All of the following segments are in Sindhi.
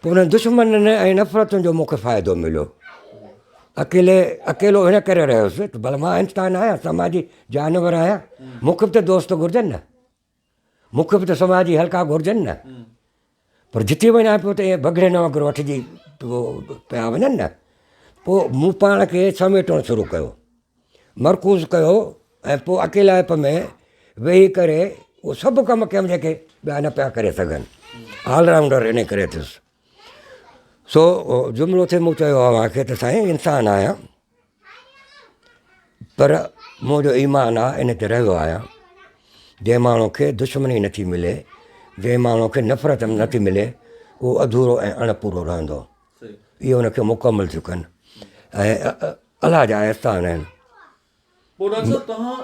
پوء انهن دشمنن ۽ نفرتن جو مون کي فائدو مليو. اڪيلي اڪيلو ان ڪري رهيس ته ڀلا مان انسان آهيان، سماجي جانور آهيان، مون کي به ته دوست گهرجن نه، مون کي به ته سماجي حلقا گهرجن نه. پر جتي وڃان پيو ته ائين بگهڙن وانگر وٺجي پيا وڃن نه. پوء مون پاڻ کي سميٽڻ شروع ڪيو، مرڪوز ڪيو ۽ پوء اڪيلائپ ۾ ويهي ڪري اهو سڀ ڪم ڪيم جيڪي ٻيا نه پيا ڪري سگهن. آل رائونڊر ان ڪري ٿيس. سو جملو ٿي مون چيو اوهان کي ته سائين انسان آهيان پر منهنجو ايمان آهي ان تي رهيو آهيان. جنهن ماڻهو کي دشمني نٿي ملي، جنهن ماڻهو کي نفرت نٿي ملي، اهو اڌورو ۽ اڻ پورو رهندو. اهي ان کي مڪمل ٿيون ڪن ۽ الله جا احسان آهن. پوء ڊاڪٽر صاحب توهان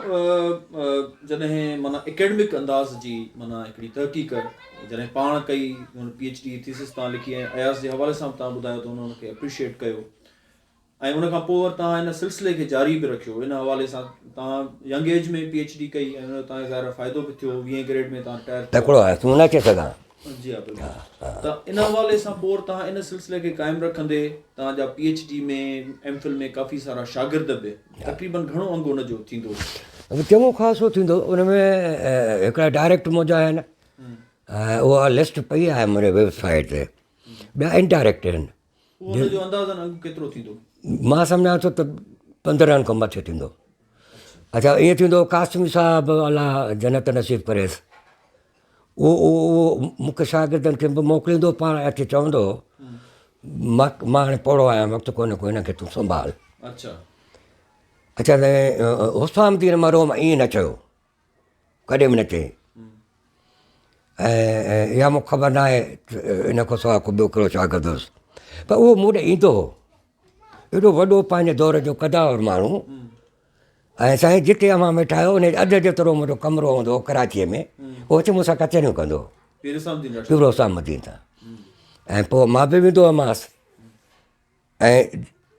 جڏهن معنيٰ اڪيڊمڪ انداز جي معنيٰ هڪڙي تحقيق جڏهن پاڻ ڪئي هن پي ايڇ ڊي ٿيسز توهان لکي ۽ اياز جي حوالي سان به توهان ٻڌايو ته هن ان کي اپريشيئيٽ ڪيو ۽ ان کان پوء وري توهان ان سلسلي کي جاري به رکيو ان حوالي سان توهان young age ۾ P H D ڪئي ۽ ان جو توهان کي ظاهر آهي فائدو به ٿيو ويهين گريڊ ۾ توهان رٽائر ٿيا. تڪڙو آهيس مون نه اچي سگهان. جي ها بلڪل ته ان حوالي سان پوء توهان ان سلسلي کي قائم رکندي توهان جا P H D ۾ M Phil ۾ ڪافي سارا شاگرد به تقريبن گهڻو انگ ان جو ٿيندو؟ چڱو خاصو ٿيندو ان ۾ هڪڙا ڊائريڪٽ منهنجا آهن ۽ اها لسٽ پئي آهي منهنجي ويب سائيٽ تي ٻيا انڊائريڪٽ آهن. پوء ان جو اندازن انگ ڪيترو ٿيندو؟ مان سمجهان ٿو ته 15 کان مٿي ٿيندو. اڇا ائين ٿيندو قاسمي صاحب الله جنت نصيب ڪريس اهو اهو مون کي شاگردن کي به موڪليندو پاڻ اچي چوندو هو مان مان هاڻي پوڙهو آهيان وقت ڪونهي ڪو هن کي تون سنڀال. اڇا. اڇا حسام الدين مرحوم ائين نه چيو ڪڏهن به نه چيائين ۽ اها مون کي خبر نه آهي ان کان سواء ڪو ٻيو ڪهڙو شاگرد هوس پر اهو مون ڏي ايندو هو ايڏو وڏو پنهنجي دور جو قداور ماڻهو ۽ سائين جتي اوهان ويٺا آهيو ان اڌ جيترو منهنجو ڪمرو هوندو هو ڪراچيء ۾ اهو اچي مون سان ڪچهريون ڪندو هو پير حسام الدين سان ۽ پوء مان به ويندو هئمانس ۽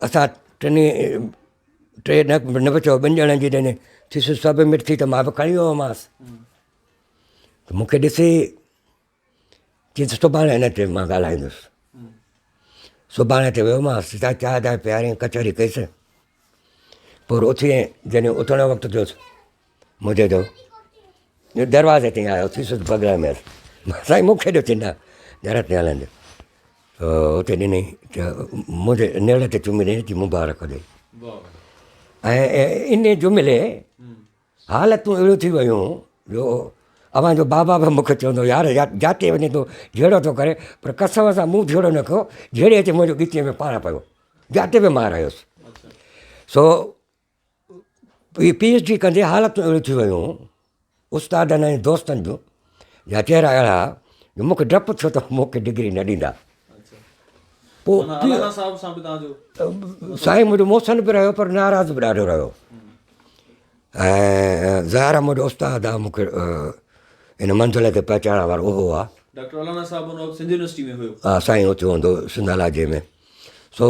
اسان ٽنهي ٽي نه نه به چئو ٻن ڄڻن جي جڏهن ٿيسز سبمٽ ٿي ته مان به کڻي ويو هئمانس ته مون کي ڏسي چي ته سڀاڻي هن تي مان ڳالهائيندس سڀاڻي تي ويومانس چاء چاء چاء پيارين ڪچهري ڪئيس پوء اٿي جڏهن اٿڻ جو وقت ٿيس منهنجي جو دروازي تائين آيو ٿيسز بغل ۾ هيس سائين مون کي ڏيو چي نه در تي هلندي اتي ڏنئي ته منهنجي نيڙ تي چمي ڏني چي مبارڪ هجي ۽ ان جملي حالتون اهڙيون ٿي ويون جو اوهان جو بابا به مون کي چوندو يار جاتي وڃي ٿو جهيڙو ٿو ڪري پر قسم سان مون جهيڙو نه ڪيو جهيڙي اچي منهنجو ڳچيء ۾ پاڻ پيو جاتي به مان رهيس سو پي ايڇ ڊي ڪندي حالتون اهڙيون ٿي ويون استادن ۽ دوستن جون جا چهرا اهڙا جو مون کي ڊپ ٿيو ته مون کي ڊگري نه ڏيندا. پوء سائين منهنجو محسن به رهيو پر ناراض به ڏاڍو رهيو ۽ ظاهر آهي منهنجو استاد آهي مون کي ان منزل تي پهچائڻ وارو اهو آهي. ڊاڪٽر الانا صاحب ان وقت سنڌ يونيورسٽي ۾ هيو. ها سائين اتي هوندو سنڌ الاجي ۾ سو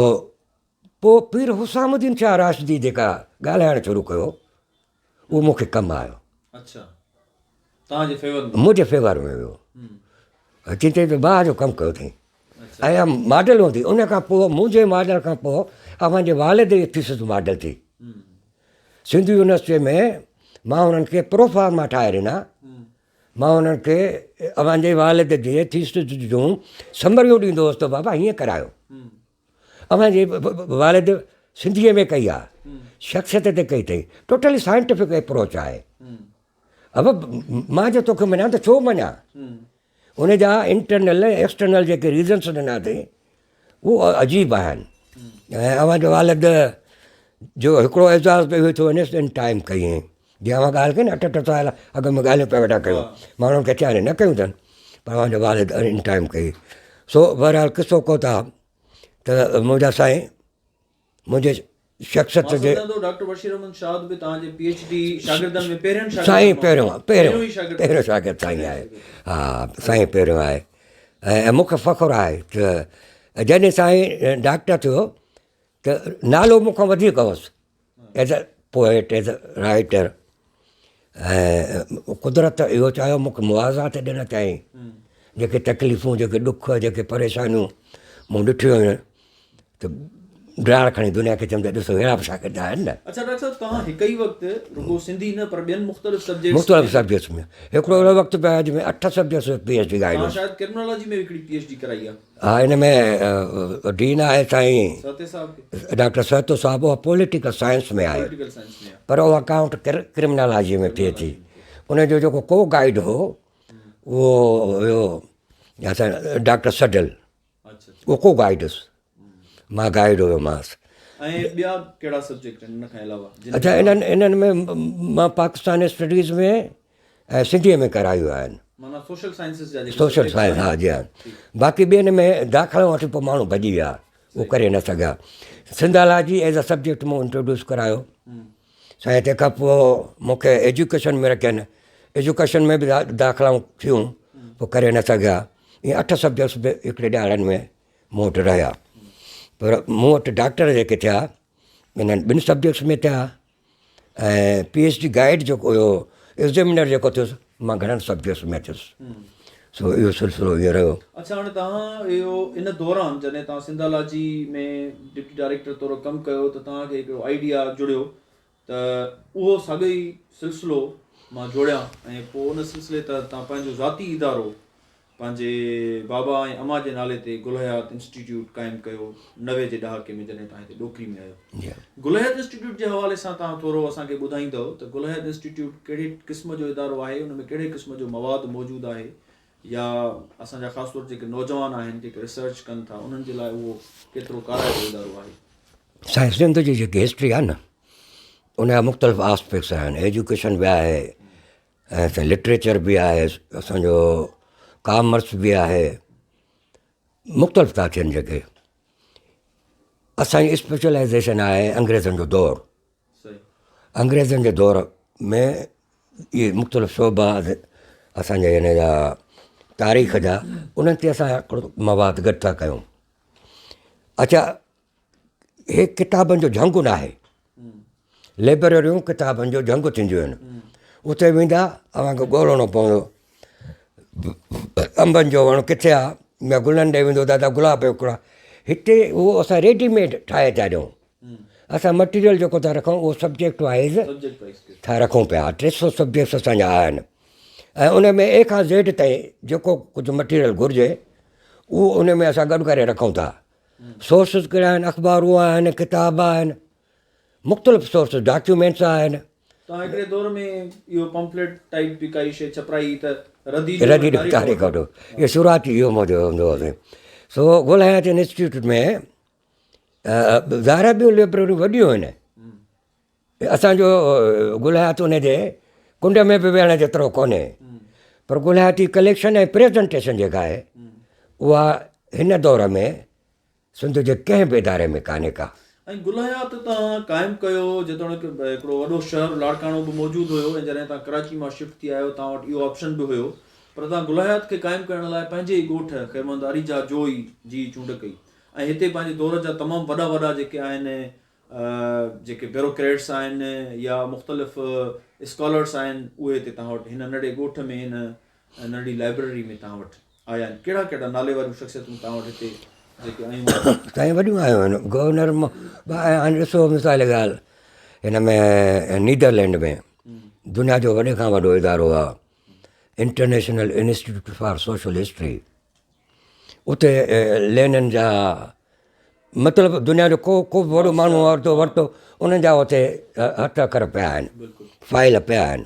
پوء پير حسام الدين شاهه راشدي جيڪا ڳالهائڻ شروع ڪيو اهو مون کي ڪم آيو. اڇا توهان جي فيور ۾؟ منهنجي فيور ۾ ويو. چي چئي ته باهه جو ڪم ڪيو اٿئي. ۽ اها ماڊل هوندي ان کان پوء منهنجي ماڊل کان پوء اوهان جي والد جي ٿيسز ماڊل ٿي. سنڌ يونيورسٽيء ۾ مان انهن کي پروفارما ٺاهي ڏنا. مان انهن کي اوهان جي والد جي ٿيسز جون سمريون ڏيندو هوس ته بابا هيئن ڪرايو. اوهان جي والد سنڌيء ۾ ڪئي آهي، شخصيت تي ڪئي اٿئي، ٽوٽلي سائنٽيفڪ اپروچ آهي. اب مان جو توکي مڃان ته ڇو مڃان؟ ان جا انٽرنل ۽ ايڪسٽرنل جيڪي ريزنس ڏنا اٿئي اهو عجيب آهن. ۽ اوهان جو والد جو هڪڙو اعزاز به اهو ٿو وڃيس ته ان ٽائيم ڪئي هئائين. جيئن اوهان ڳالهه ڪئي نه اٺ اٺ سال اڳ ۾ ڳالهيون پيا ويٺا ڪيون ماڻهن کي چاهي نه ڪيون اٿن پر اوهان جو والد ان ٽائيم ڪئي. سو بهرحال قصو ڪوتاهه ته منهنجا سائين منهنجي شخصيت جي ڊاڪٽر بشير احمد شاد به توهان جي پي ايڇ ڊي شاگردن ۾ پهرين شاگرد سائين پهريون پهريون پهريون شاگرد سائين آهي ها سائين پهريون آهي ۽ مون کي فخر آهي ته جڏهن سائين ڊاڪٽر ٿيو ته نالو مون کان وڌيڪ هوس as a poet as a writer ۽ قدرت اهو چاهيو مون کي موازات ڏيڻ چاهي جيڪي تڪليفون جيڪي ڏک جيڪي پريشانيون مون ڏٺيون آهن ته ڊراڙ کڻي دنيا کي چون ته ڏسو اهڙا به شاگرد آهن نه. اڇا ڊاڪٽر صاحب توهان هڪ ئي وقت رڳو سنڌي نه پر ٻين مختلف سبجيڪٽس مختلف سبجيڪٽس ۾ هڪڙو اهڙو وقت به آيو جنهن ۾ اٺ سبجيڪٽس ۾ پي ايڇ ڊي ڳائي توهان شايد ڪرمنالاجي ۾ به هڪڙي پي ايڇ ڊي ڪرائي آهي. ها ان ۾ ڊين آهي سائين سهتي صاحب کي. ڊاڪٽر سهتو صاحب اها پوليٽيڪل سائنس ۾ آهي پوليٽيڪل سائنس ۾ آهي. پر اها ڪائونٽ ڪرمنالاجي ۾ ٿئي ٿي ان جو جيڪو ڪو گائيڊ هو اهو هيو اسان ڊاڪٽر سڊل اهو ڪو گائيڊ هيس مان گائيڊ هيومانس. ۽ ٻيا ڪهڙا سبجيڪٽ آهن ان کان علاوه؟ اڇا انهن انهن ۾ مان پاڪستان اسٽڊيز ۾ ۽ سنڌيء ۾ ڪرايون آهن. معنيٰ سوشل سائنسز جا جيڪي سوشل سائنس ها جي ها باقي ٻين ۾ داخلا وٺي پوء ماڻهو ڀڄي ويا اهو ڪري نه سگهيا. سنڌالاجي ايز اي سبجيڪٽ مون انٽروڊيوس ڪرايو. سائين تنهن کان پوء مون کي ايجوڪيشن ۾ رکين ايجوڪيشن ۾ به داخلائون ٿيون پوء ڪري نه سگهيا ائين اٺ سبجيڪٽس به هڪڙي ڏهاڙن ۾ مون وٽ رهيا پر مون وٽ ڊاڪٽر جيڪي ٿيا انهن ٻن سبجيڪٽس ۾ ٿيا ۽ پي ايڇ ڊي گائيڊ جيڪو هيو ايگزامينر جيڪو ٿيس مان گهڻن سبجيڪٽس ۾ ٿيس سو اهو سلسلو ائين رهيو. اڇا هاڻي توهان اهو ان دوران جڏهن توهان سنڌالاجي ۾ ڊپٽي ڊائريڪٽر طور ڪم ڪيو ته توهان کي هڪڙو آئيڊيا جڙيو ته اهو ساڳيو ئي سلسلو مان جوڙيان ۽ پوء ان سلسلي تحت توهان پنهنجو ذاتي ادارو پنهنجي بابا ۽ امان جي نالي تي گل حيات انسٽيٽيوٽ قائم ڪيو 90 جي ڏهاڪي ۾ جڏهن توهان هتي ڏوڪري ۾ آيو. گل حيات انسٽيٽيوٽ جي حوالي سان توهان ٿورو اسان کي ٻڌائيندؤ ته گل حيات انسٽيٽيوٽ ڪهڙي قسم جو ادارو آهي ان ۾ ڪهڙي قسم جو مواد موجود آهي يا اسان جا خاص طور جيڪي نوجوان آهن جيڪي ريسرچ ڪن ٿا انهن جي لاء اهو ڪيترو ڪارائتو ادارو آهي. سائين سنڌ جي جيڪي هسٽري آهي نه ان جا مختلف آسپيڪٽس آهن ايجوڪيشن به آهي ۽ اسان لٽريچر به آهي اسانجو ڪامرس به آهي مختلف ٿا ٿين جيڪي اسانجي اسپيشلائزيشن آهي انگريزن جو دور انگريزن جي دور ۾ اهي مختلف شعبا اسانجا هن جا تاريخ جا انهن تي اسان هڪڙو مواد گڏ ٿا ڪيون اڇا هي ڪتابن جو جهنگ نه آهي. لئبرريون ڪتابن جو جهنگ ٿينديون آهن. اتي ويندا اوهان کي ڳولڻو پوندو. انبن جو وڻ ڪٿي آهي يا گلن ڏي ويندو دادا گلاب جو هڪڙو آهي. هتي اهو اسان ريڊي ميڊ ٺاهي ٿا ڏيون. اسان مٽيريل جيڪو ٿا رکون اهو سبجيڪٽ وائيز ٿا رکون پيا. 300 سبجيڪٽس اسان جا آهن ۽ ان ۾ اي کان زيڊ تائين جيڪو ڪجهه مٽيريل گهرجي اهو ان ۾ اسان گڏ ڪري رکون ٿا. سورسز ڪهڙا آهن اخبارون آهن ڪتاب آهن مختلف سورسز ڊاڪيومينٽس آهن. توهان هڪڙي دور ۾ اهو پمفليٽ ٽائيپ به ڪائي شيء ڇپرائي هئي ته ردي ڏيو ۽ تاريخ وٺو. اهو شروعاتي اهو منهنجو هوندو هو سائين. سو گل حيات انسٽيٽيوٽ ۾ ظاهر آهي ٻيون لئبرريون وڏيون آهن. اسان جو گل حيات ان جي ڪنڊ ۾ به ويهڻ جيترو ڪونهي پر گل حيات جي ڪليڪشن ۽ پريزنٽيشن جيڪا آهي اها هن دور ۾ سنڌ جي ڪنهن به اداري ۾ ڪانهي ڪا. ۽ گل حيات توهان قائم ڪيو جيتوڻيڪ هڪڙو وڏو شهر لاڙڪاڻو به موجود هيو ۽ جڏهن توهان ڪراچي مان شفٽ ٿي آيو توهان وٽ اهو آپشن به هيو پر توهان گل حيات کي قائم ڪرڻ لاء پنهنجي ئي ڳوٺ خير محمد آريجا جوئي جي چونڊ ڪئي ۽ هتي پنهنجي دور جا تمام وڏا وڏا جيڪي آهن جيڪي بيوروڪريٽس آهن يا مختلف اسڪالرس آهن اهي هتي توهان وٽ هن ننڍڙي ڳوٺ ۾ هن ننڍڙي لائبريري ۾ توهان وٽ آيا آهن ڪهڙا ڪهڙا نالي واريون شخصيتون توهان وٽ هتي جيڪي آيون آهن؟ سائين وڏيون آيون آهن گورنر هاڻي ڏسو مثال ڳالهه هن ۾ نيدرلينڊ ۾ دنيا جو وڏي کان وڏو ادارو آهي international institute for social history اتي لينن جا مطلب دنيا جو ڪو ڪو به وڏو ماڻهو ورتو ورتو انهن جا اتي هٿ اکر پيا آهن فائل پيا آهن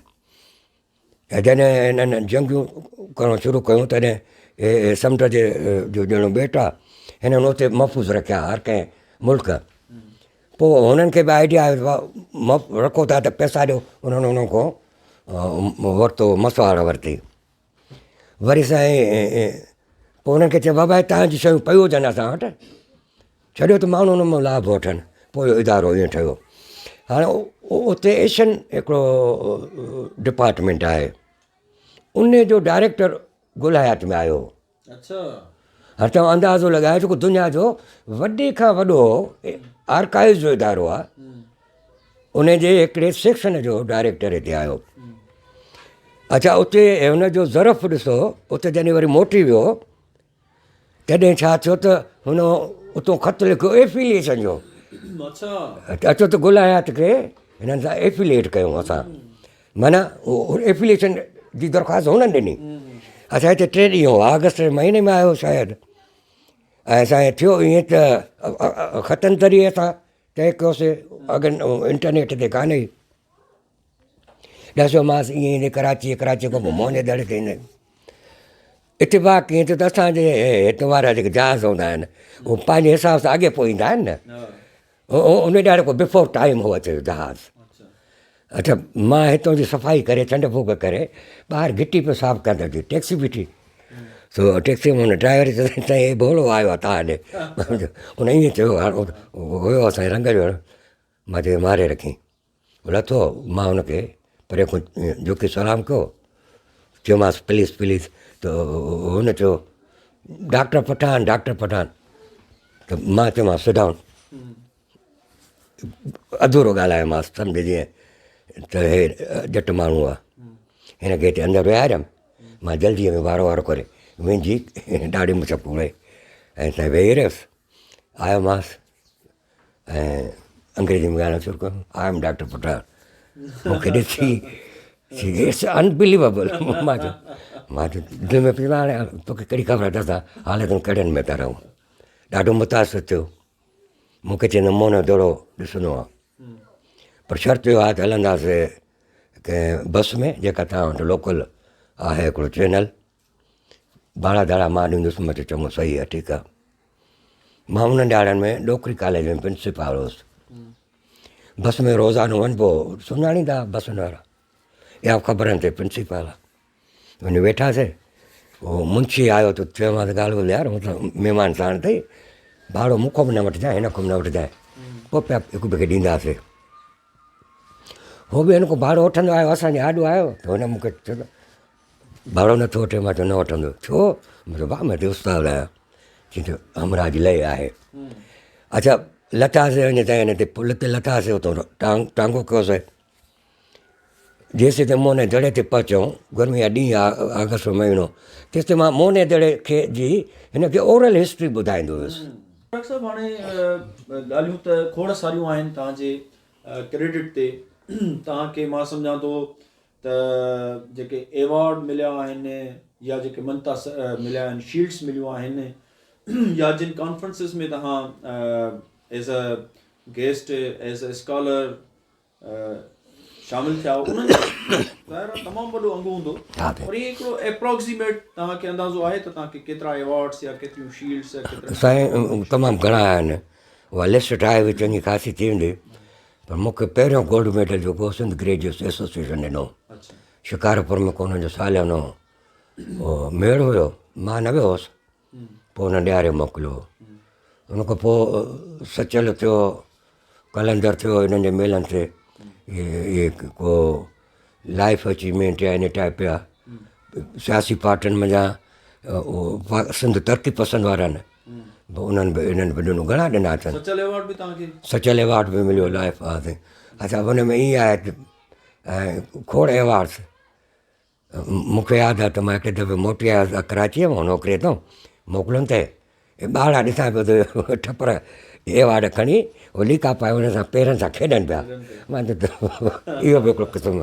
۽ جڏهن هنن جنگيون ڪرڻ شروع ڪيون تڏهن هي سمنڊ جي جو ڄڻ ٻيٽ آهي هنن اتي محفوظ رکيا هر ڪنهن ملڪ پوء هنن کي به آئيڊيا آيو رکو ٿا ته پئسا ڏيو انهن انهن کان ورتو مسواڙ ورتي وري سائين پوء انهن کي چيو بابا توهان جون شيون پيون هجن اسان وٽ ڇڏيو ته ماڻهو ان مان لاڀ وٺن پوء اهو ادارو ائين ٺهيو هاڻي اتي ايشين هڪڙو ڊپارٽمينٽ آهي ان جو ڊائريڪٽر گل حيات ۾ آيو اڇا هاڻي توهان اندازو لڳايو جيڪو دنيا جو وڏي کان وڏو آرڪائيوز جو ادارو آهي ان جي هڪڙي سيڪشن جو ڊائريڪٽر هتي آيو اڇا اتي هن جو ظرف ڏسو اتي جڏهن وري موٽي ويو تڏهن ڇا ٿيو ته هن اتو خط لکيو ايفيليئيشن جو ته اچو ته گل حيات کي هنن سان ايفيليئيٽ ڪيون اسان معنيٰ ايفيليئيشن جي درخواست هنن ڏني. اسان هتي ٽي ڏينهن هئا آگسٽ جي مهيني ۾ آيو شايد ۽ اسان ٿيو ائين ته خطن ذريعي اسان طئي ڪيوسي اڳ انٽرنيٽ تي ڪانه هئي. ڏسيومانس ائين ايندي ڪراچيء ڪراچيء کان پوء موهن جي دڙي تي ايندي. اتفاق ائين ٿيو ته اسان جي هت وارا جيڪي جهاز هوندا آهن اهي پنهنجي حساب سان اڳي پوء ايندا آهن نه ان ڏهاڙي ڪو بفور ٽائيم هو اچي جهاز. اڇا مان هتان جي صفائي ڪري ڇنڊ ڦوڪ ڪري ٻاهر گهٽي پيو صاف ڪيان ته اچي ٽيڪسي بيٺي. سو ٽيڪسي ۾ هن ڊرائيور چيو سائين هي ڀولو آيو آهي توهان ڏي. هن ائين چيو هاڻ هيو اسان جي رنگ جو مان چيو ماري رکين. لٿو، مان هن کي پري کان جهڪي سلام ڪيو، چيومانس پليز پليز ته هن چيو ڊاڪٽر پٺاڻ ڊاڪٽر پٺاڻ ته مان چيومانس سٽ ڊائون اڌورو ڳالهايومانس سمجهه جيئن ته هي ڄٽ ماڻهو آهي هن کي هتي اندر ويهاريم مان جلديء ۾ وارو وارو ڪري وينجهي ڏاڙهي مڇ ڪوڙي ۽ سائين ويهي رهيس آيومانس ۽ انگريزي ۾ ڳالهائڻ شروع ڪيو I am doctor Pathan مون کي ڏسي it's unbelievable مان چيو مان چيو دل ۾ پيو هاڻي توکي ڪهڙي خبر ته اسان حالتن ڪهڙن ۾ ٿا رهون ڏاڍو متاثر ٿيو مون کي چيائين موهن جو دڙو ڏسڻو آهي پر شرط اهو آهي ته هلنداسي ڪنهن بس ۾ جيڪا توهان وٽ لوڪل آهي هڪڙو چينل ڀاڙا ڌاڙا مان ڏيندس مان چيو چڱو صحيح آهي ٺيڪ آهي مان انهن ڏهاڙن ۾ ڏوڪري ڪاليج ۾ پرنسپال هوس بس ۾ روزانو وڃبو هو سڃاڻيندا هئا بسن وارا اها به خبر نه ته پرنسپال آهي وڃي ويٺاسي هو منشي آيو ته چيومانس ڳالهه ٻولهه يار هو ته مهمان ساڻ اٿئي ڀاڙو مون کان به نه وٺجانء هن کان به نه وٺجانء پوء پيا هڪ ٻئي کي ڏينداسي هو به هن کان ڀاڙو وٺندو آيو اسان جي آڏو آيو ته هن مون کي چيو ته ڀاڙو نٿو وٺي مان چيو نه وٺندو ڇو مان چيو ڀاء مان ته استاد آهيان چي ته همراهه جي لئي آهي اڇا لٿاسي وڃي تائين هن تي پل تي لٿاسي اتو ٽانگ ٽانگو ڪيوسي جيسين تائين موهن جي دڙي تي پهچون گرمي جا ڏينهن آ آگسٽ جو مهينو تيسين مان موهن جي دڙي کي جي هن کي اورل هسٽري ٻڌائيندو هيس. ڊاڪٽر صاحب هاڻي ڳالهيون ته کوڙ ساريون آهن توهان جي ڪريڊٽ تي توهان کي مان سمجهان ٿو ته جيڪي ايوارڊ مليا آهن يا جيڪي منتا مليا آهن شيلڊس مليون آهن يا جن ڪانفرنسز ۾ توهان as a guest as a scholar شامل ٿيا آهيو انهن جو ظاهر آهي تمام وڏو انگ هوندو پر ائين هڪڙو اپروڪسيميٽ توهان کي اندازو آهي ته توهان کي ڪيترا ايوارڊس يا ڪيتريون شيلڊس يا ڪيترا سائين تمام گهڻا آهن اها لسٽ ٺاهي به چڱي خاصي ٿي ويندي پر مون کي پهريون گولڊ ميڊل جيڪو سنڌ گريجوئيٽس ايسوسيئيشن ڏنو شڪارپور ۾ ڪو انهن جو ساليانو ميڙ هيو مان نه ويو هوس پوء انهن ڏياري موڪليو هو ان کان پوء سچل ٿيو قلندر ٿيو انهن جي ميلن تي اهي ڪو لائف اچيومينٽ يا ان ٽائپ جا سياسي پارٽين منجهان سنڌ ترقي پسند وارن به انهن به انهن به ڏنو گهڻا ڏنا اٿن سچل ايوارڊ به توهان کي سچل ايوارڊ به مليو لائف آهي اڇا ان ۾ ائين آهي ته ۽ کوڙ ايوارڊس مون کي ياد آهي ته مان هڪ دفعي موٽي آيس ڪراچيء مان نوڪريء تان موڪلن تي ٻارڙا ڏسان پيو ته ٺپر ايوارڊ کڻي هو ليڪا پائي ان سان پيرن سان کيڏن پيا مان چيو ته اهو به هڪڙو قسم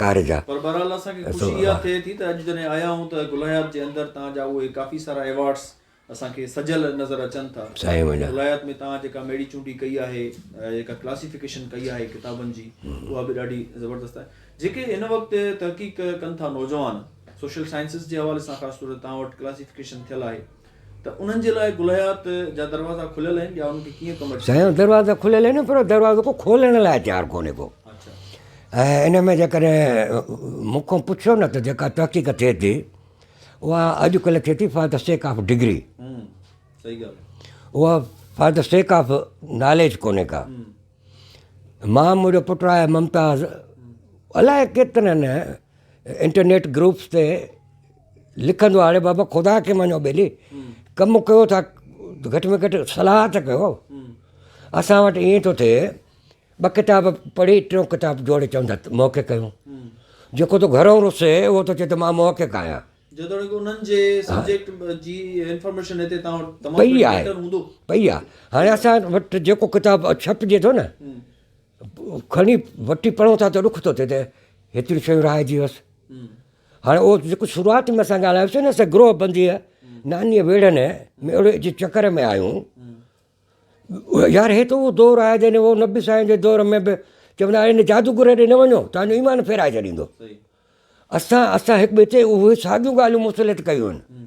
ڪارج آهي. پر بهرحال اسان کي خوشي اها ٿئي ٿي ته اڄ جڏهن آيا آهيون ته گل حيات جي اندر توهان جا اهي ڪافي سارا ايوارڊس اسان کي سجيل نظر اچن ٿا. سائين منهنجا. گل حيات ۾ توهان جيڪا ميڙي چونڊي ڪئي آهي جيڪا ڪلاسيفڪيشن ڪئي آهي ڪتابن جي اها به ڏاڍي زبردست آهي. جيڪي هن وقت تحقيق ڪن ٿا نوجوان سوشل سائنسز جي حوالي سان خاص طور تي توهان وٽ ڪلاسيفڪيشن ٿيل آهي ته انهن جي لاء گل حيات جا دروازا کليل آهن يا انهن کي ڪيئن ڪم اچي سائين دروازا کليل آهن پر دروازو ڪو کولڻ لاء تيار ڪونهي ڪو ۽ ان ۾ جيڪڏهن مون کان پڇيو نه ته جيڪا تحقيق ٿئي ٿي اها اڄڪلهه ٿئي ٿي for the sake of degree اها for the sake of knowledge ڪونهي ڪا مان منهنجو پٽ آهي ممتاز الائي ڪيترن انٽرنيٽ گروپس تي لکندو آهي اڙي بابا خدا کي مڃو ٻيلي ڪم ڪيو ٿا گهٽ ۾ گهٽ صلاح ته ڪيو اسان وٽ ائين ٿو ٿئي ٻه ڪتاب پڙهي ٽيون ڪتاب جوڙي چون ٿا محقق آهيون جيڪو ٿو گهرو رسي اهو ٿو چئي ته مان محقق آهيان. جيتوڻيڪ انهن جي سبجيڪٽ جي انفارميشن هتي توهان وٽ تمام پئي گهڻي آهي بيٽر هوندو. پئي آهي هاڻي اسان وٽ جيڪو ڪتاب ڇپجي ٿو نه کڻي وٺي پڙهون ٿا ته ڏک ٿو ٿئي ته هيتريون شيون رهائجي ويس. هاڻي اهو جيڪو شروعات ۾ اسان ڳالهايوسين نه اسان گروهه بنديء نانيء ويڙهن ۾ اهڙي جي چڪر ۾ آهيون يار هي ته اهو دور آهي جڏهن اهو نبي سائين جي دور ۾ به چوندا آهن جادوگر ڏي نه وڃو توهان جو ايمان ڦيرائي ڇڏيندو. اسان اسان هڪ ٻئي تي اهي ساڳيون ڳالهيون مسلط ڪيون آهن.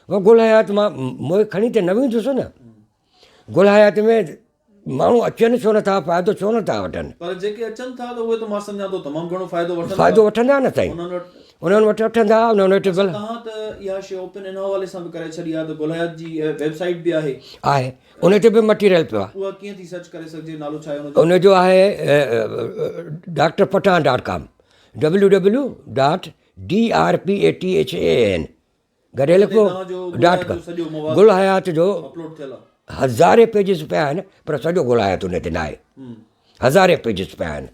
و گل حيات مان موء کڻي ته نه ويندس نه. گل حيات ۾ ماڻهو اچن ڇو نٿا فائدو ڇو نٿا وٺن. پر جيڪي اچن ٿا ته اهي ته مان سمجهان ٿو تمام گهڻو فائدو وٺن ٿا. فائدو وٺندا نه سائين. انهن وٽ. انهن وٽ وٺندا انهن وٽ اڇا توهان ته اها شيء اوپن ان حوالي سان به ڪرائي ڇڏي آهي ته گل حيات جي ويب سائيٽ به آهي. آهي ان تي به مٽيريل پيو آهي. اها ڪيئن ٿي سرچ ڪري سگهجي نالو ڇا آهي ان جو. ان جو آهي doctor Pathan dot com W W dot D R P A T H A N گڏي لکو ڊاٽ ڪام گل حيات جو هزارين پيجز پيا آهن پر سڄو گل حيات ان تي ناهي هزارين پيجز پيا آهن